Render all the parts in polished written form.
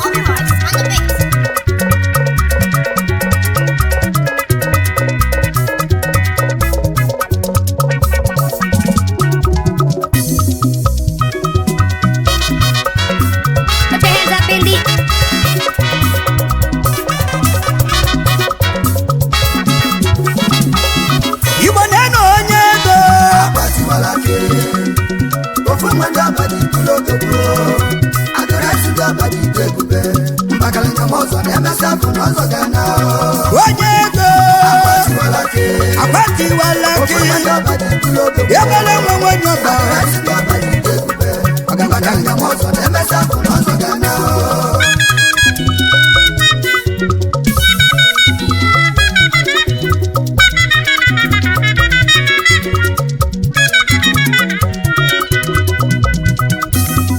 Obi Vibes on the beat. Put your hands up in the Igbo na-eno onye ego. Agbatiwala ke ofu mmadụ abadi tụrụ odogwu adịrịsị ndị abadi dị ebube mbakalanya ma ọzọ na-emesa afọ na ọzọ ga na Onye ego. Agbatiwala ke Agbatiwala ofu gị. mmadụ abadi tụrụ odogwu Ebele nwe onye ọba. adịrịsị ndị abadi dị ebube mbakalanya ma ọzọ na-emesa afọ na ọzọ ga na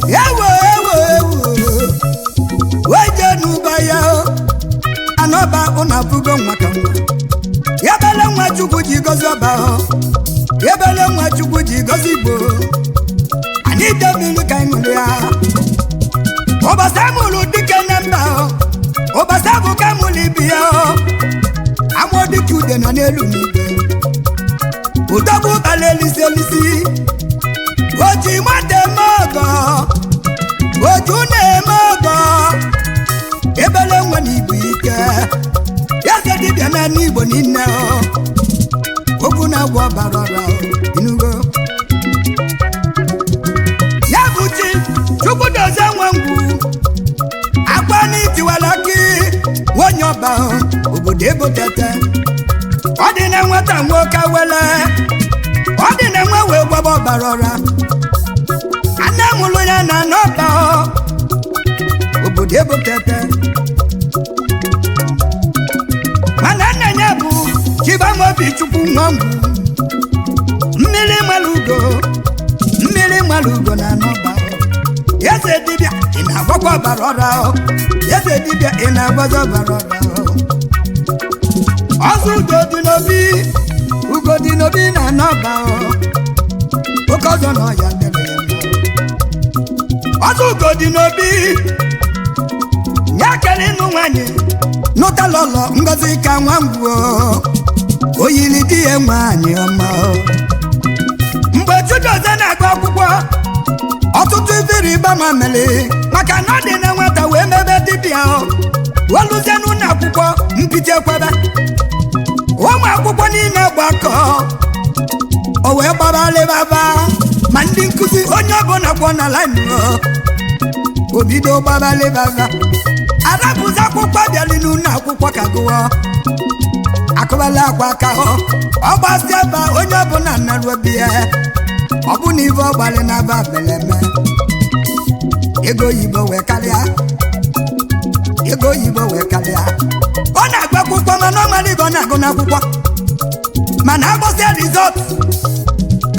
Ewo ewo ewo. Weje n'ụba ya o. Anọba ụnụ abụgo nwa ka nwa. Ebele nwa Chukwu ji gozi ọba o. Ebele nwa Chukwu ji gozi Igbo. Anyị debiri ka anyị ṅụrụ ya. Ụbọchị amụrụ dike na mba o. Ụbọchị abụ ka amụrụ ibi ya o. Amụọ dike ude nọ n'elu n'igwe. Udogbu bala elisi elisi. Oji nwata eme ọgọ. Oju na-eme ọgọ. Ebele nwa na igbo ike. Eze dibịa na n'Igbo niile o. Okwu na-agwọ ọbara ọra o. Inugo. Ya bụ chi Chukwu dozie nwa ngwu. Akwa n'itiwala gị nwonye ọba o, obodo ebotete. Ọ dị na nwata nwoke wele. Ọ dị na nwa wee gwaba ọbara ọra. Anne mụrụ ya na n'ọba o, obodo ebotete. Mana nna ya bụ Chibamobi Chukwu nwa ngwu. Mmiri mara ugo, mmiri mara ugo na n'ọba o. Eze dibịa ị na-agwakwa ọbara ọra o. Eze dibịa ị na-agwazi ọbara ọra o. Ọzọ ugo dị n'obi, ugo dị n'obi na n'ọba o. Oke ọzọ na ọya dịrị ya mma. Ọzọ ugo dị n'obi, ya kere ịnụ nwanyị nụta lọlọ Ngozi ka nwa ngwu o. O yiri di ya nwaanyị ọma o. Mgbe Chidozie na-agụ akwụkwọ, ọtụtụ ifere ịba ma mere maka na ọ dị na nwata wee mebe dibịa o. Weluzie n'ụlọ akwụkwọ mpite ekwebe ụmụ akwụkwọ niile gbakọ o wee gbabalịbaba ma ndị nkụzi onye ọbụla kwọ na laịnụ o bido gbabalịbaba arapụzi akwụkwọ bịali n'ụlọ akwụkwọ ka gụọ akụbala akwa aka ọ ọ gbasịa ba onye ọbụla naruo biya ọ bụ na ibe ọ gbalị na-aba beleme ego oyibo wee karịa, ego oyibo wee karịa. Ọ na-agụ akwụkwọ mana ọ mara ibe ọ na-agụ n'akwụkwọ mana agbọsịa rizọt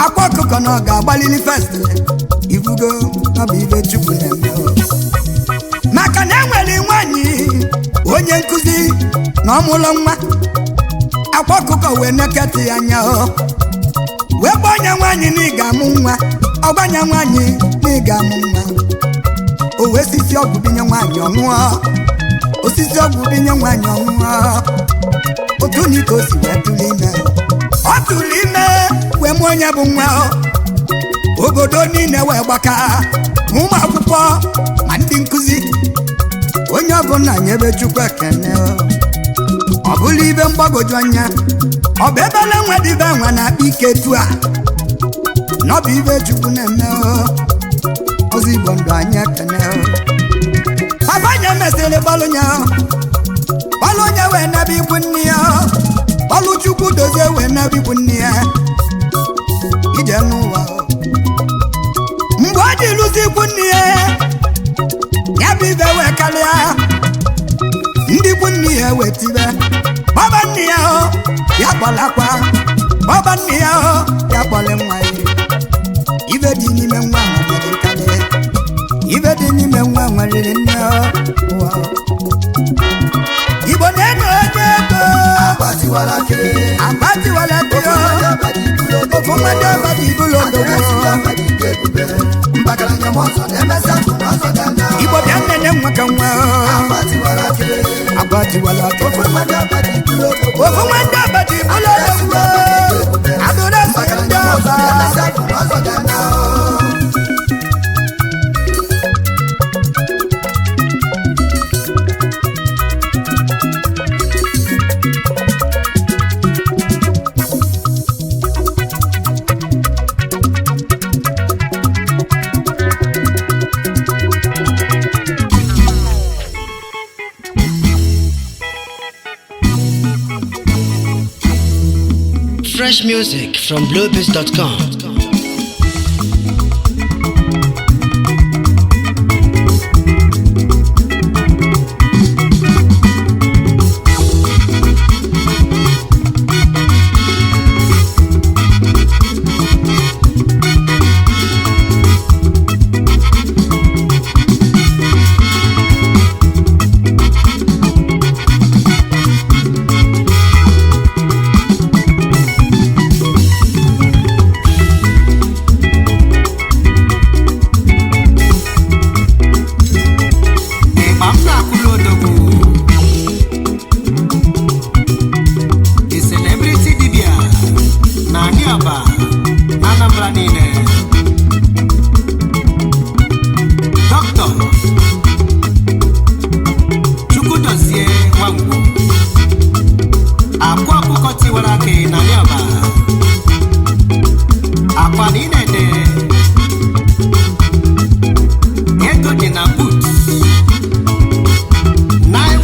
akwa ọkụkọ na ọ ga-agbalili fest. Ibugo ọ bụ ibe Chukwu na-eme o. Maka na enwere nwaanyị onye nkụzi na ọmụlọ nwa akwa ọkụkọ wee neketị ya anya o wee gbanya nwaanyị na ị ga-amụ nwa ọgbanya nwaanyị na ị ga-amụ nwa o wee sisi ọgwụ binye nwaanyị ọṅụọ osisi ọgwụ binye nwaanyị ọṅụọ otu na ike o si wee tụrụ ime ọ tụrụ ime wee mụọ onye bụ nwa o. Obodo niile wee gbaka ụmụ akwụkwọ ma ndị nkụzi onye ọbụla nyebe Chukwu ekene o. Ọ bụla ibe mgbagwoju anya ọ bụ ebele nwa dịbe nwa na-akpa ike tu a na ọ bụ ibe Chukwu na-eme o. Ọzọ Igbo ndụ anyị ekene o. Papa nya mesịrị gbalụnya gbalụnya wee naba ikwu nne ya gbalụ Chukwu dozie wee naba ikwu nne ya ije n'ụwa o. Mgbe ọ dị lụzi ikwu nne ya ya bụ ibe wee karịa ndị ikwu nne ya wee tibe gbaba nne. kwala akwa ọba nne ya ọ ya kpọrọ nwa ya. Ibe dị n'ime nwa nwere karị, ibe dị n'ime nwa nwere nne ụwa. Igbo na-eno onye ego Agbatiwala ke. agbatiwala dị Ofu nwa ndị ọba dị ibulu ofu nwa ndị ọba dị ibulu Adịrịsị odogwu. ndị ọba dị ike ebube. Mbakaranya m ọzọ na-emesịa afọ n'ọzọ ga-ana. Igbo bịa nnene nwa ka nwa Agbatiwala ke. agbatiwala dị Ofu nwa ndị ọba dị ibulu odogwu. ofu nwa ndị ọba dị ibulu odogwu. Adịrịsị ndị Mbakaranya m ọzọ ọba. na-emesịa afọ n'ọzọ ga-ana. Fresh music from bluebeats.com. Ịgba m na-akụlụ odogwu The celebrity dibia na anyị ọba na Anambra niile. Dr. Chukwudozie Nwangwu, akwa ọkụkọ tiwara akị na anyị ọba, akwa na ị na-ede ego dị na boot. 9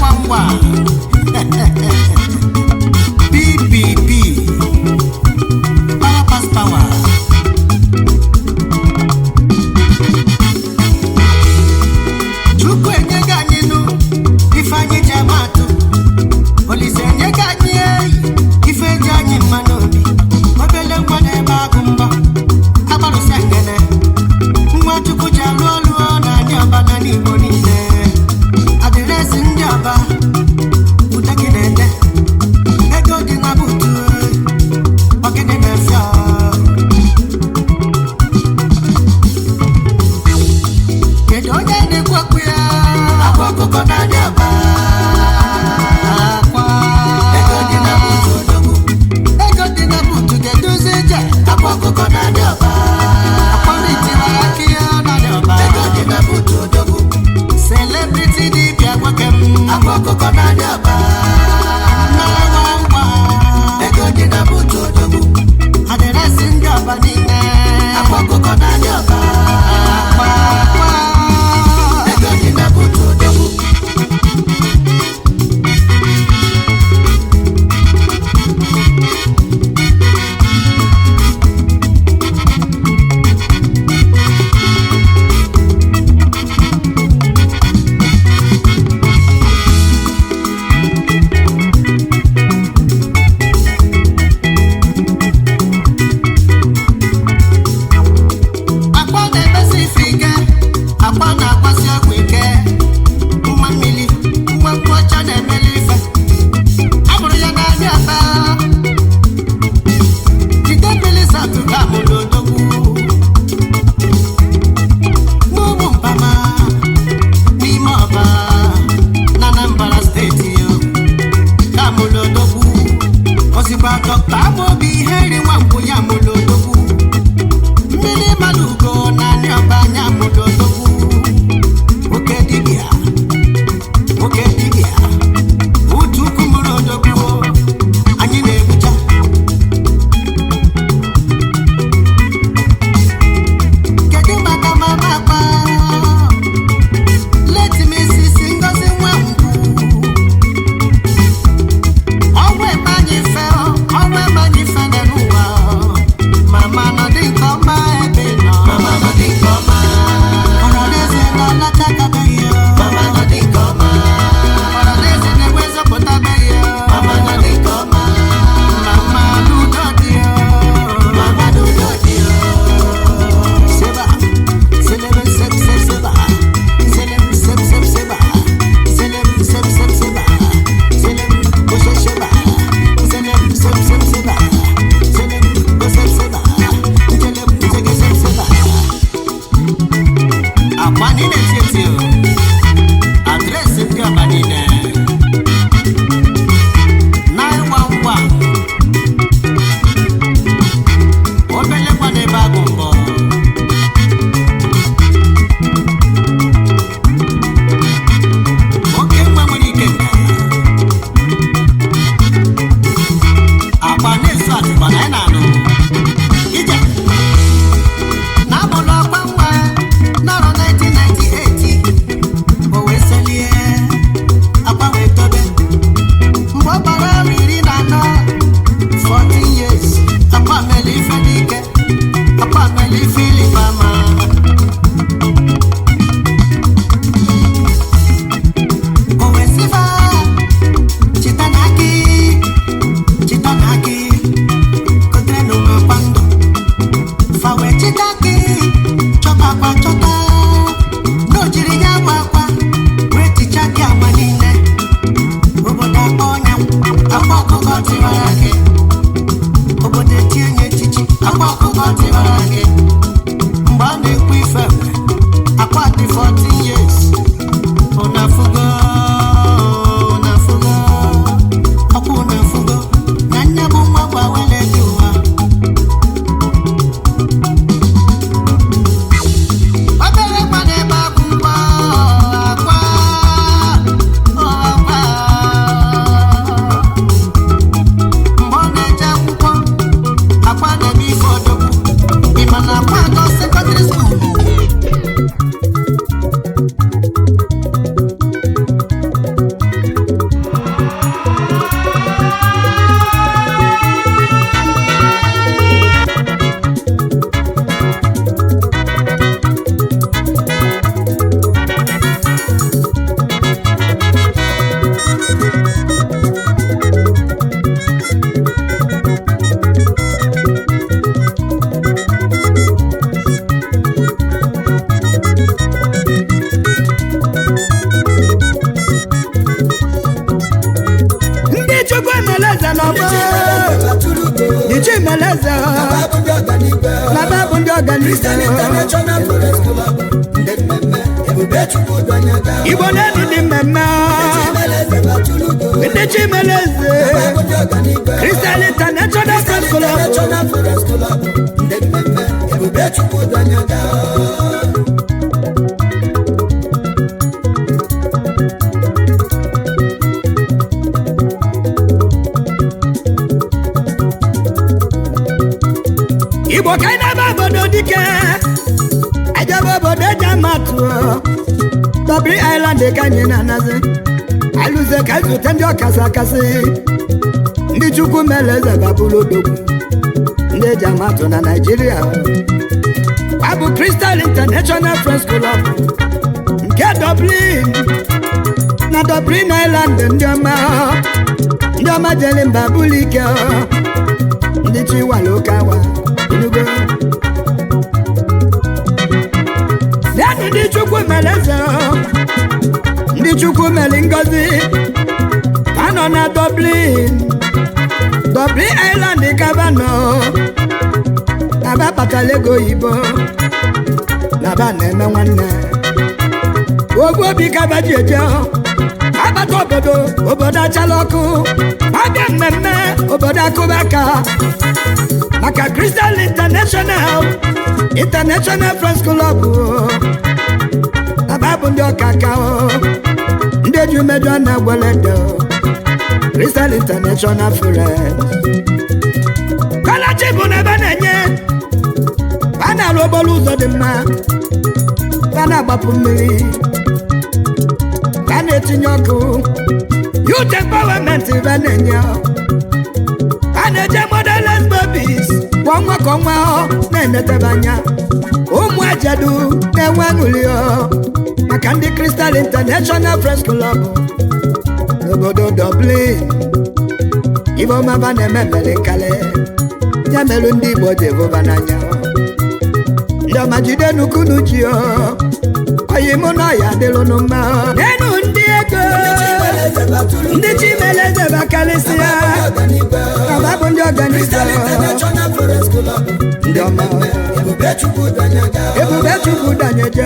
ọkụkọ tiwara akị, obodo etie nye echichi. Akwa ọkụkọ tiwara akị, mgbe a na-ekwu ife mgbe akwa dị 14 years. Ụnafugo, ụnafugo, ọkwa ụnafugo na nne bụ nwa bụ awele dị ụwa. Obere nwa na-ebe akwụkwọ akwa, akwa. Mgbe ọ na-eje akwụkwọ, akwa na-eme ife odogwu. Ị ma na akwa nọ sekọndịrị skuul. Ndị Chukwu emeleze n'ọgbọ, ndị chi meleze na babụ ndị ọganihu. Igbo na-enu dị mmemme, ndị chi meleze Crystal International Press Club. Igbo ka anyị na-ebe obodo dike ejebe obodo eji amatụ Dublin Island ka anyị na-anazi alụze ka anyị zute ndị ọkasị akasị, ndị Chukwu mere eze babụrụ odogwu, ndị eji amatụ na Naịjirịa. Ọ bụ Crystal International Press Club nke Dublin na Dublin Island. Ndị ọma, ndị ọma jere mba bụlụ ike, ndị chi wala oke awa enugo. Nenu ndị Chukwu mere eze, ndị Chukwu mere ngozi ka nọ na Dublin, Dublin Island kaba nọ naba kpatara ego oyibo, naba na-eme nwanne ogwu obi kaba ji eje agbata obodo, obodo achala ọkụ, abịa mmemme obodo akụba aka maka Crystal International Friends Club. Aba bụ ndị ọka aka, ndị eji umejọ na-agwele Crystal International Friends. Kọlachi bụ n'ebe na-enye a na-alụ okporo ụzọ dị mma, a na-agbapụ mmiri, a na-etinye ọkụ, youth empowerment ebe na-enye, a na-eje motherless babies kwa ọnwa ka ọnwa na-enetebe anya ụmụ ajadu na-enwe aṅụrị maka ndị Crystal International Press Club n'obodo Dublin. Ibe ọma ba na-eme mere nkali ya merụ ndị Igbo ji ebụba n'anya. Ndị ọma jide nukunu ji oyi mụ na ọya adịlụnụ mma n'enu ndị ego, ndị chimeleze bakarịsịa kaba bụ ndị ọganihu, ndị ọma ebube Chukwu danyeje,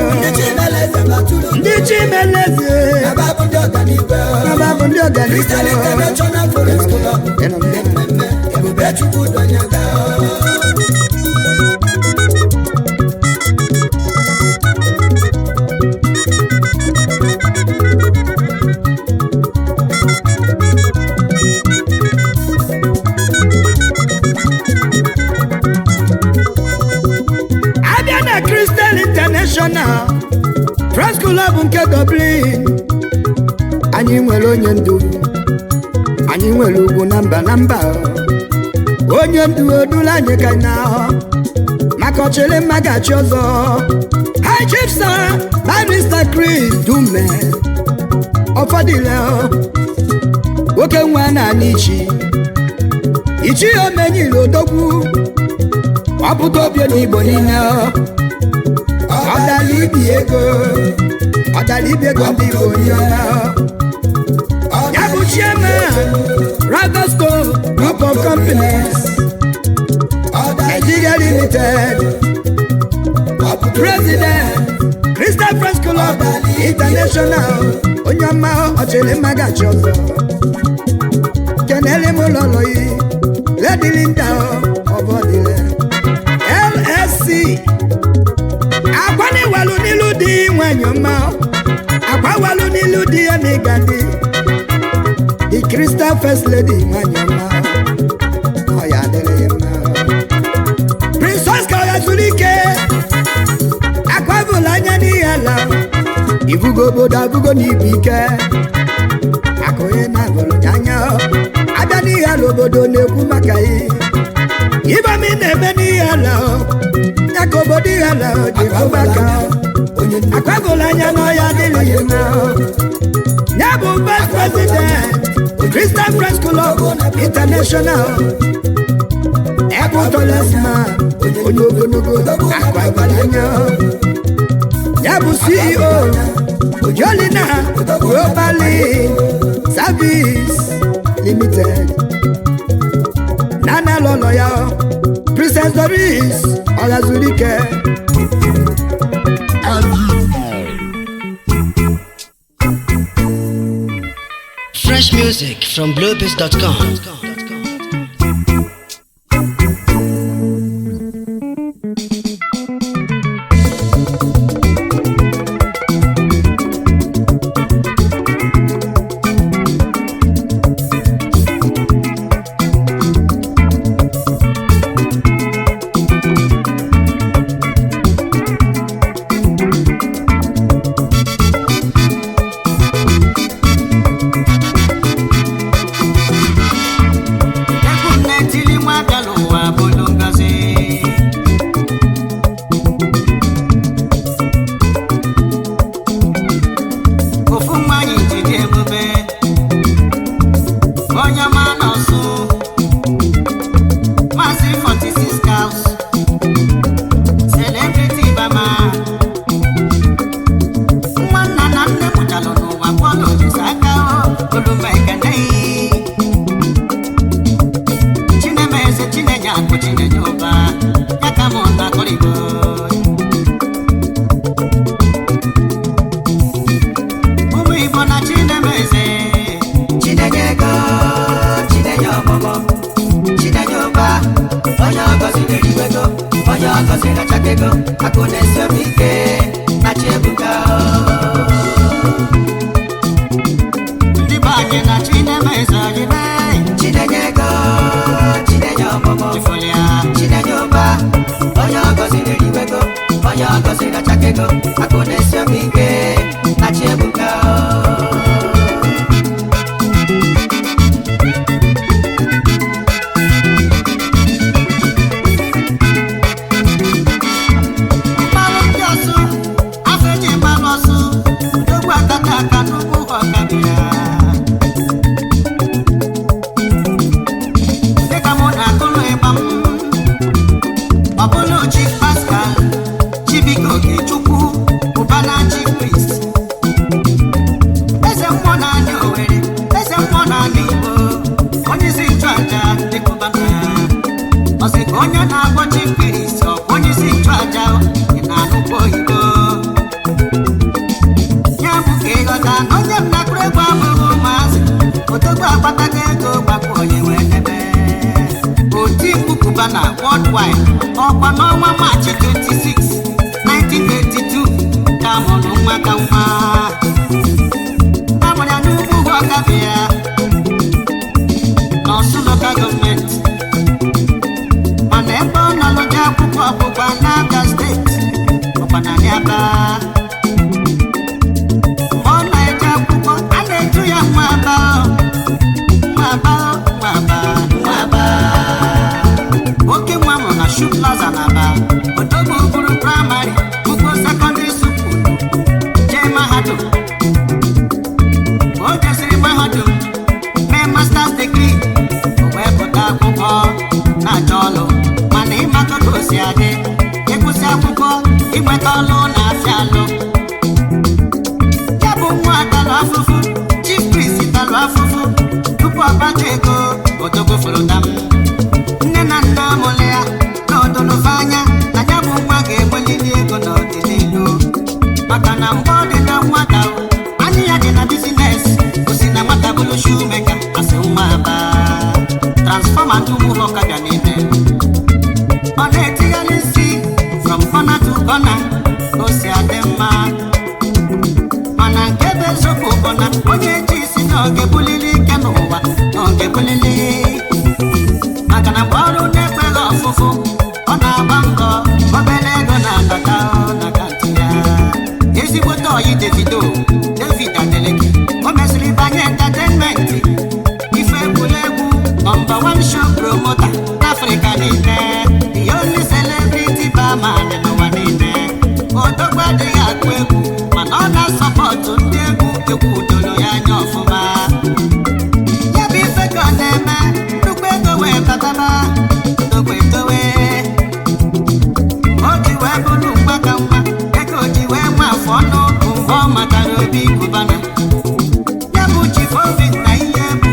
ndị chimeleze kaba bụ ndị ọganihu. Abịa na Crystal International Press Club nke Dublin, anyị nwere onye ndu, anyị nwere ugwu na mba na mba. Onye ndu odula anyị ka na maka ọchịrị mma ga-achị ọzọ. High Chief Sir Barrister Chris Dume ọfọdụile, nwoke nwa na ichi ichi omenyiri odogwu ọpụta obi n'Igbo niile, ọdala ibi ego, ọdala ibi ego ndị Igbo onye ọma. Ya bụ chairman Ragasco Limited, President Crystal Friends Club International, onye ọma ọchịrị mmagachi ọzọ. Kenele m ụlọlọ yi Lady Linda ọbọdịle LSC akwa na-ewalu n'ilu dị nwanyị ọma, akwa walu n'ilu dị ya na ịga dị the Crystal First Lady nwanyị ọma, ọ ya adịrị ya mma. Prince Oscar ya zuru ike akwa bụla anya n'ihe ala ibugo obodo abụgo na ibu ike akụnye na abụrụ ya anya abịa n'ihe ala obodo na-ekwu maka ya ịbami na-eme n'ihe ala ya ka obodo ihe ala ji ekwu maka akwagụla anya n'ọya adịghị ya mma. Ya bụ vice president Crystal Friends Club International, ebe tallest man, onye ogologo akwagụla anya. Ya bụ CEO Ojolina Global Service Limited. Nana lọlọ ya Princess Doris Ọlazulike. Fresh music from bluebeats.com. Egwu m na-etili nwa bịara ụwa bụlụ ngọzi. Ofu nwanyị jide ebube, onye ọma nọsụ, Maazị 46 Cows, Celebrity Bama. Nwa nna na nne mụchalụ n'ụwa bọọlụ Olise aka olumba ekene. Chinemeze Chinenye akụ Chinenye ụba ya ka mụ na akọrịgo. Ụmụ Igbo na Chinemeze Chinenye ego, Chinenye ọmụmụ, Chinenye ụba, onye ọgọzi na-eriwego, onye ọgọzi na-achakego, akụ na-esi obi ike, na chi ebuka. Ndị be anyị na Chinemeze anyị mee Chinenye ego, Chinenye ọmụmụ, chifolia. Chinenye ụba, onye ọgọzi na-eriwego, onye ọgọzi na-achakego, akụ na-esi obi ike, na chi ebuka. Mmanwụ ndị ọsụ afọ eji mmanụ ọsụ odogwu akata aka n'ugwu ọkabịa dịka mụ na-akụlụ ịgba m ọ bụlụ chi Pascal Chibuike Okechukwu Ụbana chi priest eze mmụọ na-anị Owerri eze mmụọ na-anị Igbo onye isi nchụaja dịka Ụbana ọ sị ka onye na-agwọ chi priest ọ bụ onye isi nchụaja ị na-anụkwa oyibo ya bụ ka ịghọta na onye m na-akụrụ egwu abụghị ụmụazị odogwu akpatago ego gbapụ onye wee debe oti mkpu Cubana worldwide ọkwa n'ọnwa Maachị 26 1982 ka mụrụ nwa ka nwa a mụrụ ya n'ugwu ugwu ọkabịa n'Ọsụ lokal gọọmenti mana ebe ọ nọ lụja akwụkwọ ọbụkwa n'Abia steeti ọkwa na Aba. Mgbe ọ na-eje akwụkwọ a na-etu ya nwa aba nwa aba nwa aba nwa aba. Oke nwa mụrụ na Shu Plaza na Aba. Odogwu gụrụ praịmarị gụkwuo sekọndịrị sukulu jee mahadum. O jesiri mahadum mee masters degree, o wee pụta akwụkwọ na-achọ ọlụ mana ịmata ka o si adị ịkwụsị akwụkwọ inweta ọlụ na-afịa alụ. Ya bụ nwa talụ afụfụ chief priest talụ afụfụ tupu ọ kpata ego odogwu fụrụ dam. Nne na nna mụrụ ya n'ọdụlụfe anya ma ndị ụmụ ọkabịa niile. Ọ na-etigharị isi from corner to corner, o si adị mma. Mana nke bụ eziokwu bụ na onye ji isi na ọ ga-ebulili ike n'ụwa, na ọ ga-ebulili. Maka na mgbe ọrụ na-ekweghị ọfụfụ, ọ na-agba mbọ obere ego na-abata na akaụntụ ya. Ezigbote ọyị Davido, David Adeleke, o mesịrị banye entertainment, ife egwuregwu, number one show promoter n'Afrịka niile, the only celebrity barman n'ụwa niile. Odogwu adịghị agụ egwu, mana ọ na-asọpọtụ ndị egwu, egwu doro ya anya ọfụma. Ya bụ ife ka ọ na-eme, nnukwu ego wee bataba, odogwu etowe. O ji wee bụrụ nwa ka nwa, ego ji wee nwa afọ ọnụ bụ mgbe ọ matara Obi Cubana. Ya bụ Chief Obi na ihe bụ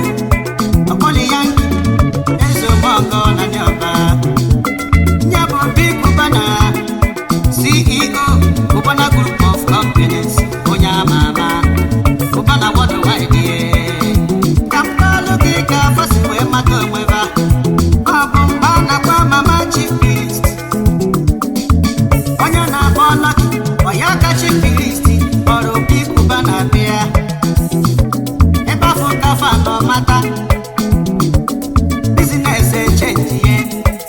ọkpọli ya nkị, eze omeọgọ na dị ọba. Ya bụ Obi Cubana, CEO Cubana Group of Companies, onye ama ama, Cubana Worldwide. Ka m kọọlụ gị ka afọ si wee mata onwe ha. Ọ bụ mgbe a na-akpọ Mama Chief Priest, onye na-akpọ Lucky, ọya ka Chief Priest kpọrọ Obi Cubana bịa ebe afọ kafa nọ mata business echenji ye.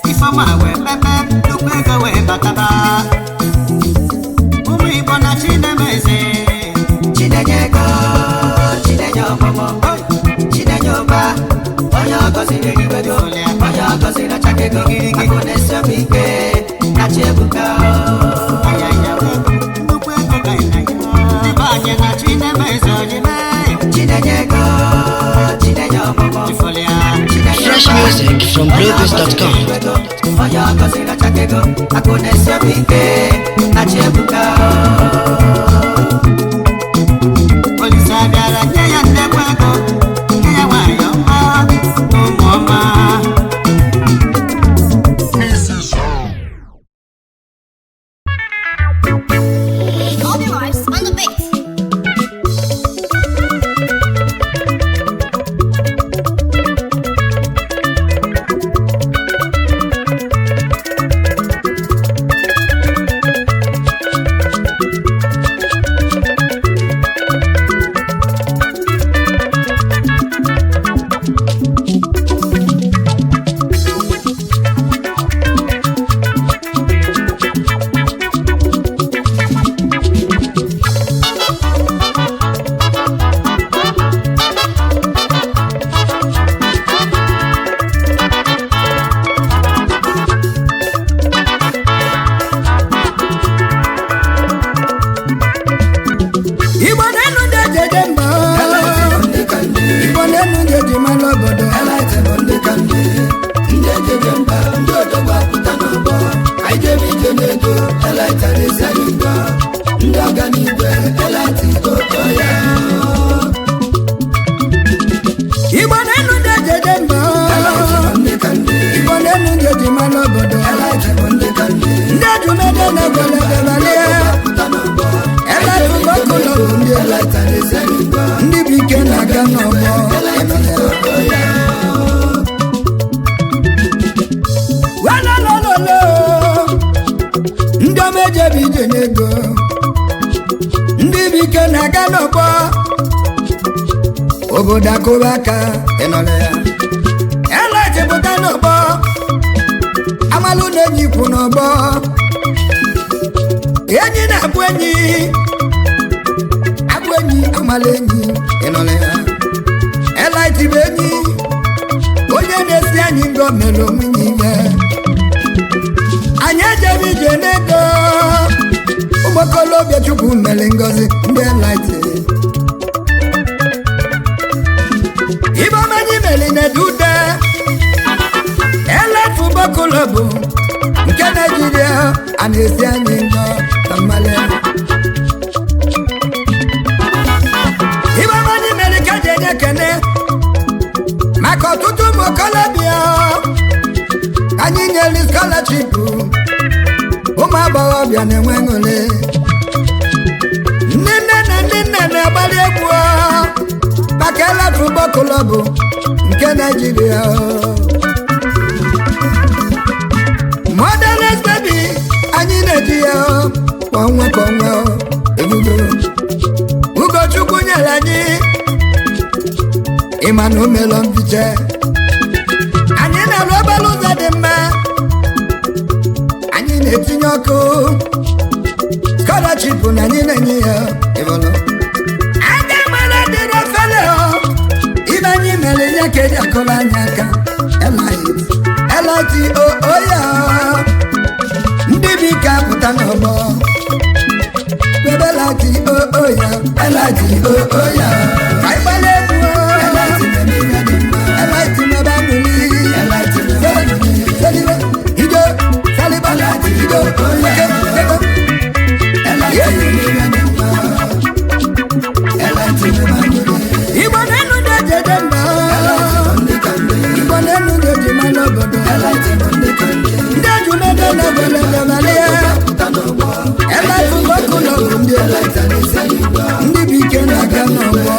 Ifeọma wee mepe, nnukwu ego wee bataba. Ụmụ Igbo na Chinemeze, Chinenye ego, Chinenye ọmụmụ, Chinenye ụba, onye ọ gọziri eriwego, onye ọ gọziri achakego, akụ na-esi obi ike, na chi ebuka. Ayaya ego, nnukwu ego ka ị na-ya. Ndị be anyị na Chinemeze ojime. Chinenye ego, Chinenye ọmụmụ, Ifolia. Chinenye Fresh ụba, music from onye ọ gọziri bluebeats.com. eriwego, onye ọ gọziri achakego, akụ na-esi obi ike, na chi ebuka. Olise bịara nye ya nnekwu ego, nye ya nwanyị ọma na ụmụ ọma. All the vibes on the beat. Igbo na-enu ndị ejeje mba, Igbo na-enu ndị eji mara obodo. Ndị ejebe mba, ndị odogwu apụta n'ọgbọ, anyị jebe ije n'ego, eleta na-esi anyị ngọ, ndị ọganigwe, eleta itoto ya. Igbo na-enu ndị ejeje mba, Ndị ka ndị, Igbo na-enu ndị eji mara obodo. eleta bụ ndị ka ndị, Ndị ejumede na-egwelegebalie apụta n'ọgbọ, eleta ụgbọkụlọ bụ ndị ego. eleta na-esi anyị ngọ, Ndị bụ ike na-aga n'ọgbọ. itoto ya. Welolololo, ndị ọma ejebe ije n'ego, ndị bụ ike na-aga n'ọgbọ, obodo akụba aka ịnọrọ ya. Elechepụta n'ọgbọ, amalụ na enyi kwụ n'ọgbọ, enyi na-abụ enyi, abụ enyi amala enyi ịnọrọ ya. Elite bụ enyi, onye na-esi anyị ngọ mere onwe ya ime. Anyị ejebe ije n'ego, ụmụokolobịa Chukwu mere ngọzi, ndị elite. Ibe ọma anyị mere na-ede ude. Elite ụgbọkụlọbụ nke Naijiria a na-esi anyị ngọ na mmalị. Ibe ọma anyị mere ka eji enye ekene maka ọtụtụ ụmụ okolobịa anyị nyere scholarship. Ụmụ agbọghọbịa na-enwe ṅụrị, ndị nne na ndị nna na-agbalị egwu maka Elite Football Club nke Naijiria. Christmas baby anyị na-eji ya kwa ọnwa kwa ọnwa ebugo Ugochukwu nyere anyị ịma na o melọ mbiche anyị na-arụ obere ụzọ dị mma anyị na-etinye ọkụ scholarship na anyị na-enye ya ịbụlụ aka mara dịrị ofele ibe anyị mere ya ka eji akụrụ anyị aka elitio ya ndị bi ka pụta n'ọgbọ elitio ya elitio ya ka anyị gbara egwu eliti mebe amụli seliwe ido saliba ido weke weke. Igbo na-enu na-ejeje mba Igbo na-enu na-eji mmanụ obodo ndị ejunede na-ebelebele elaifu ọkụlọgụ ndị ndị bụ ike na-aga n'ọgbọ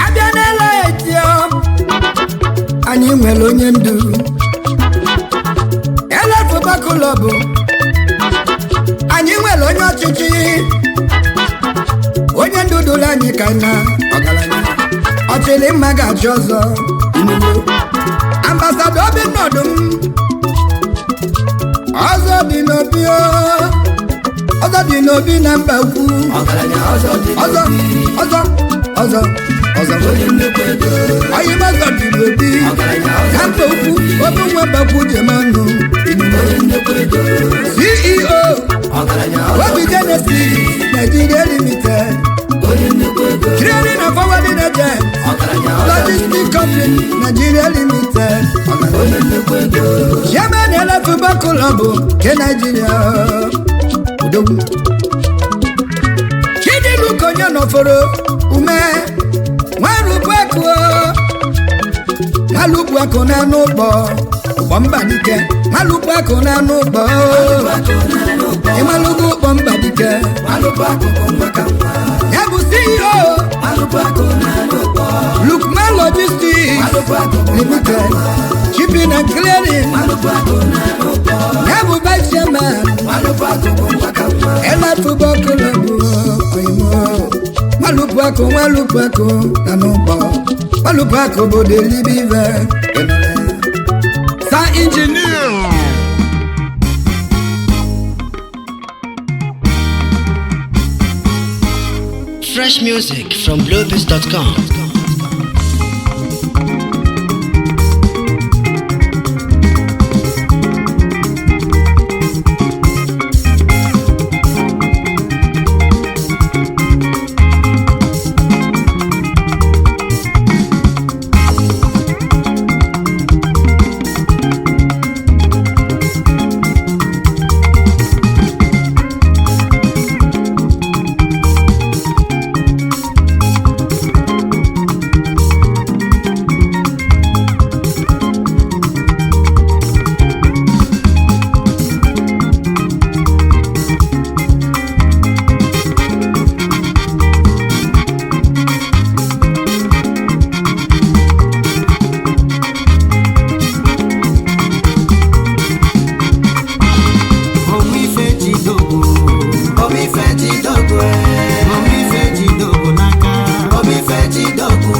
abịa n'ele etio anyị nwere onye ndu elefụbakulọbụ anyị nwere onye ọchịchị onye ndu duru anyị ka na ọgaranya ọchịrị mma ga-achị ọzọ inugo ambasado obi nọdụm ọzọ dị n'obi o, ọzọ dị n'obi na mba ukwu ọzọ ọzọ ọzọ ọzọ oyimọzọ dị n'obi na mba ukwu obi nwa bakwu jemanụ CEO Obi Genesis Nigeria Limited Clearing and forwarding agent Logistics Company Nigeria Limited Chairman Elefuba Club nke Nigeria Odogwu Chidilu Konye nọfọrọ ume nwarukwu akụ nwarukwu akụ n'anụ ụgbọ ụgbọ mba dike nwarukwu akụ n'anụ ụgbọ ịmalụgo ụgbọ mba dike ya bụ CEO Lukman Logistics Limited Shipping and Clearing ya bụ vice chairman elafụbọkụlọbụ oyimo nwalupu akụ nwalupu akụ na n'ụgbọ nwalupu akụ bụ delibive sa injinia. Fresh music from bluebeats.com. Omife jidogwu, Omife jidogwu, omife jidogwu n'aka. Omife jidogwu,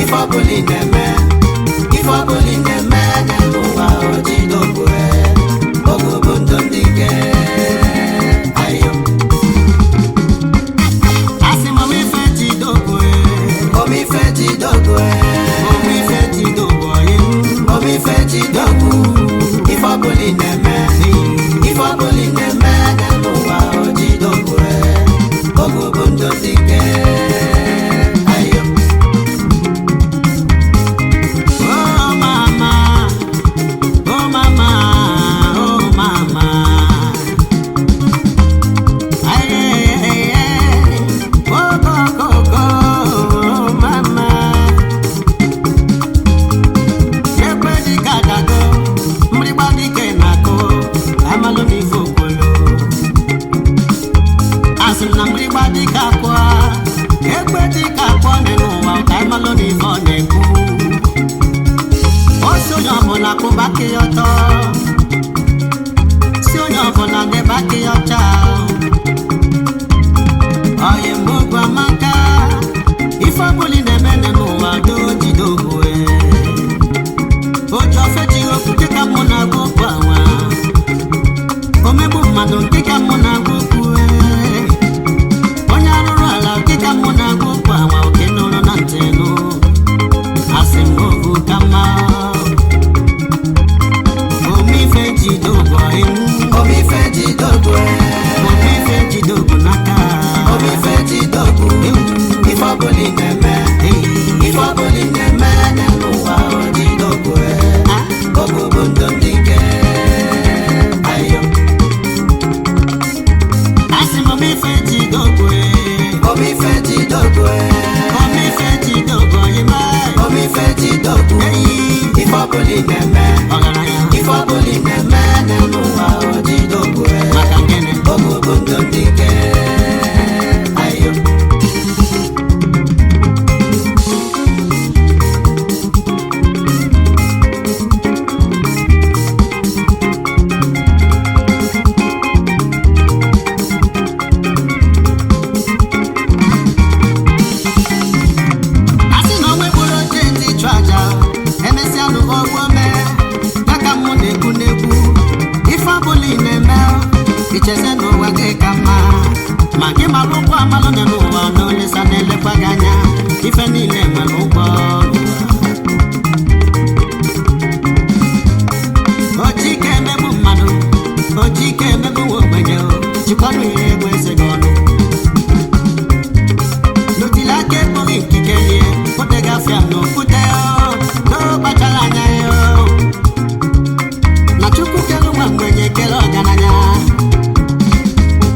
ife ọbụla ị na-eme, ife ọbụla ị na-eme n'ụwa o jidogwu, ogwu bụ ndụ ndị ike. Ayo. Asị m omife jidogwu, Omife jidogwu, omife jidogwu ọyị m. Omife jidogwu, ife ọbụla ị na-eme, ife ọbụla ị na-eme n'ụwa o jidogwu, ogwu bụ ndụ ndị ike. Ayo. Oh mama, oh mama, oh mama. Aye, aye, aye. Oh go go go, oh mama. Ekwe dị ka dago, mgbịrịgba ka akpọ n'ụwa ka ịmalụ na ife ọ na-ekwu. O si onye ọbụla kwụba aka ya ọtọ, si onye ọbụla debe aka ya ọcha. Oyi mgbe amaka, ife ọbụla ị na-eme n'ụwa doo jide ogwe. Oji ofe ji okwu nke ka mụ na-agwa okwu anwa. Omegbu mmadụ nke ka mụ na-agwa okwu ee. Onye arụrụ ala nke ka mụ na-agwa okwu anwa oke nụrụ na ntị nụ. Asị m ogwu ka mma. Omife jide ogwu iwu. Omife jidogwu Omife jide ogwu n'aka. Omife jidogwu ife ọbụla ị na-eme ife ọbụla ị na-eme n'ụwa jidogwu ogwu bụ ndụ ndị ike ayo. Asị m omife jide ogwu ee. Omife jidogwu Omife jide ogwu oyima. Omife jidogwu ife ọbụla ị na-eme Ọgaranya. ife ọbụla ị na-eme n'ụwa jidogwu Maka gịnị? ogwu bụ ndụ ndị ike ayo. Asị na onwe gburu oche ntị chụ aja, emesịa nụwa ọgwụ ome. Ya ka mụ na-ekwu n'ekwu, ife ọbụla ị na-eme, icheze n'ụwa gị ka mma. Ma gị malụ ụgwọ amalụ dị n'ụwa na olisa na-elekwa gị anya, ife niile nwere ụgwọ n'ụwa. Oji ike emegbu mmadụ, oji ike emegbu nwa ogbenye, jikọrọ ihe egwu eze gị ọnụ. N'otili aka ekpoghi nkike ye, ote gafịa n'okwute o, n'o kpachara anya ya o. Na Chukwu kere nwa mgbenye kere ọgaranya.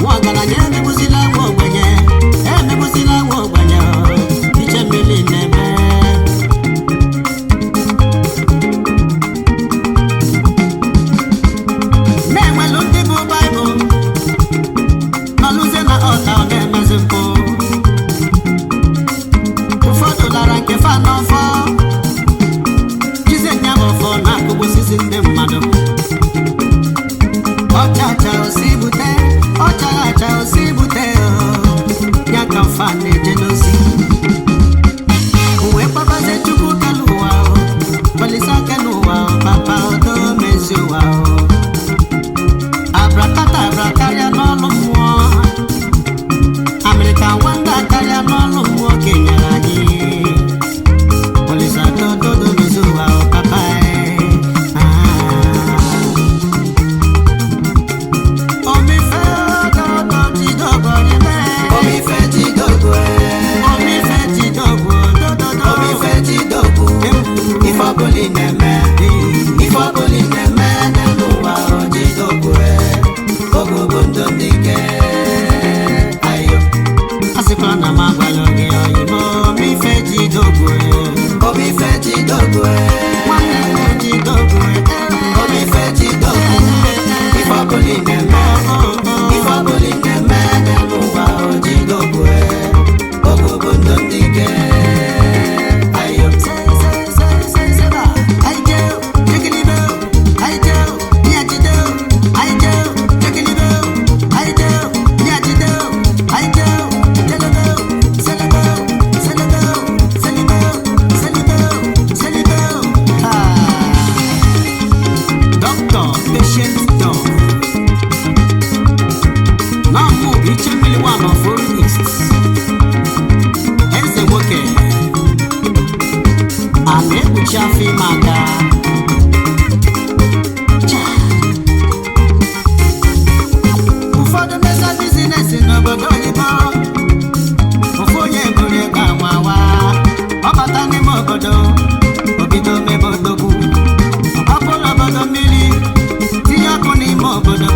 Nwa ọgaranya emegbuzila nwa ogbenye, emegbuzila nwa ogbenye o, iche mmiri na-eme. Na-enwelu ndị bụ Baịbụl, nọlụzie na ọta ọ na-emezi mpụ. Ụfọdụ lara nke fa n'ọfọ, jize nya bụ ọfọ na-akụgbusisi ndị mmadụ. Ọcha acha osi bute, ọcha acha osi bute o, ya ka mfa na-eje n'ozi. Uwe kpabazie Chukwu kelu ụwa o, Olisa kelu ụwa o, Papa odo mezi ụwa o. Abrakata karịa n'ọlụ mmụọ, Amerịka wanda karịa n'ọlụ mmụọ ka e nyere anyị. Olisa dododo mezi ụwa o, Papa e. Ah. Omife dodo jidogbo ime. Omife jidogwu Omife jidogbo dododo. Omife jidogwu ife ọbụla ị na-eme ife ọbụla ị na-eme n'ụwa jidogwu ogwu bụ ndụ ndị ike ayo. A sịkwara na m agwala gị oyibo, omife jidogbo. Omife jidogwu Nwanne m jidogbo. Omife jidogwu ife ọbụla ị na-eme ife ọbụla ị na-eme n'ụwa jidogwu ogwu bụ ndụ ndị ike ayo. Doctor, patient dog. Now move, Ichemili one of Oru East. Eze nwoke a na-ekpuchi afọ ime aka. Cha. Ụfọdụ mesa bizinesi n'obodo oyibo, ofu onye buru ego awa awa, ọ bata n'ime obodo, obido mebe odogwu, ọgbapụrụ obodo mmiri, tinye ọkụ n'ime obodo.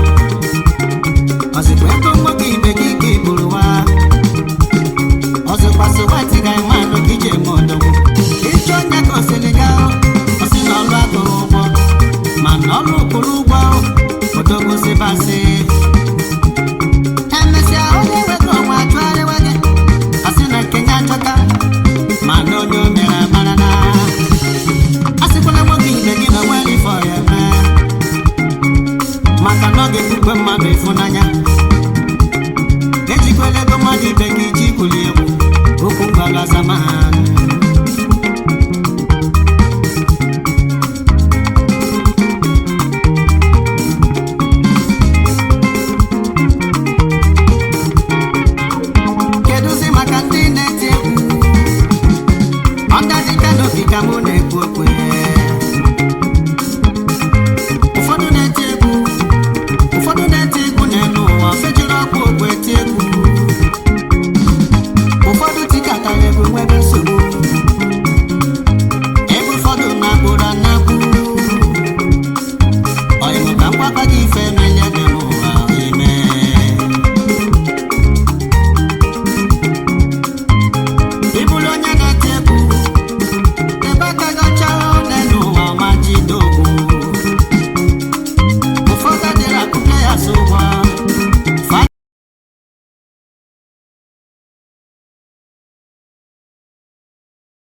Ọzịkwa ego nwoke ibe gị ka i buru wa. Ọzọkwa soweti ga enwe anụ ka iji eme odogwu. Ịchọ onye ka osiri ga, osi na ọlụ atụrụ ụgwọ, mana ọlụ kwụrụ ụgwọ, odogwu sibasị. Emesịa onye wego onwe achụgharịwa gị, asị na nke ya achọta. kpọrọ zaman. Kedụzi maka ndị na-eti egwu? Ọdazi kanopi ka mụ na-ekwu okwu.